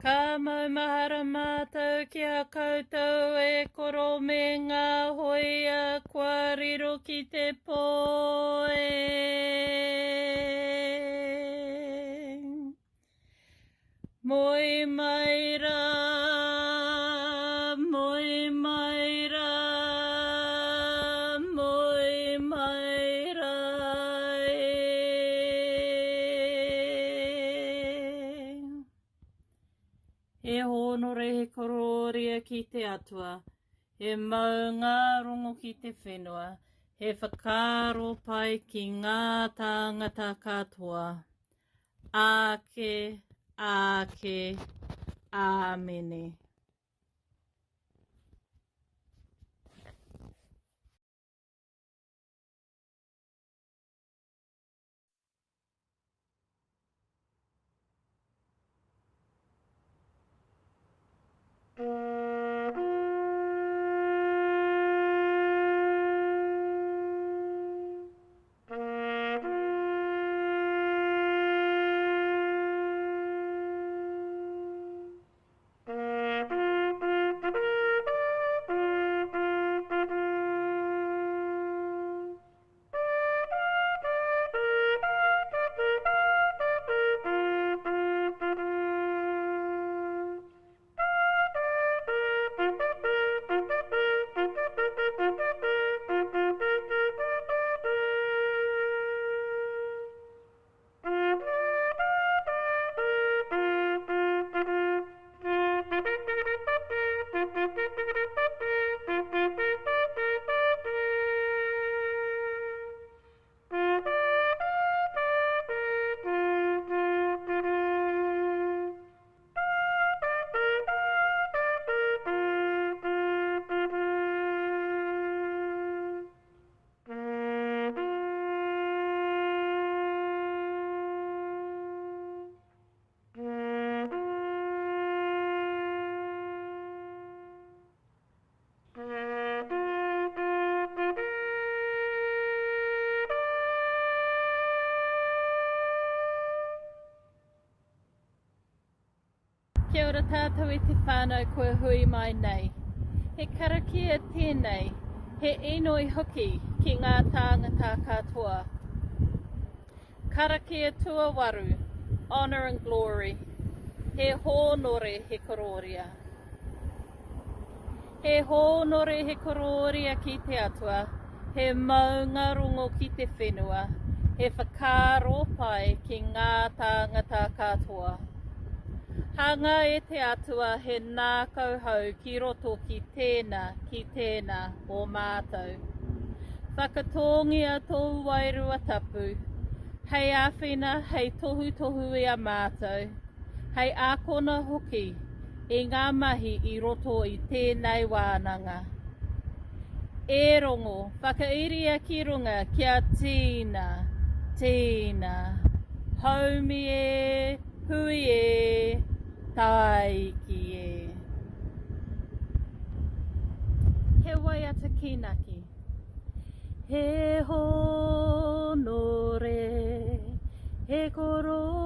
Ka maumahara mātou ki a koutou e koro me ngā hōia kua riro ki te pō e. Moe mai rā, moe mai rā, moe mai rā e. He hōnore, he korōria ki te Atua, he maungārongo ki te whenua, he whakaaro pai ki ngā tāngata katoa. Āke, āke, āmene. Kia ora tātou e te whānau kua hui mai nei. He karakia tēnei, he inoi hoki ki ngā tāngata katoa. Karakia tuawaru, Honour and Glory, He hōnore, he korōria. He hōnore, he korōria ki te Atua, he maunga rongo ki te whenua, he whakaaro pai ki ngā tāngata katoa. Hanga e te Atua he nākau hou ki roto ki tēnā, ki tēnā o mātou. Whakatōngia tōu Wairua Tapu, hei āwhina, hei tohutohu i a mātou, hei ākona hoki i ngā mahi i roto i tēnei wānanga. E Rongo, whakairia ki runga kia tīna, tīna, haumi e, hui e, tāiki e. He waiata kīnaki. He hōnore, he korōria.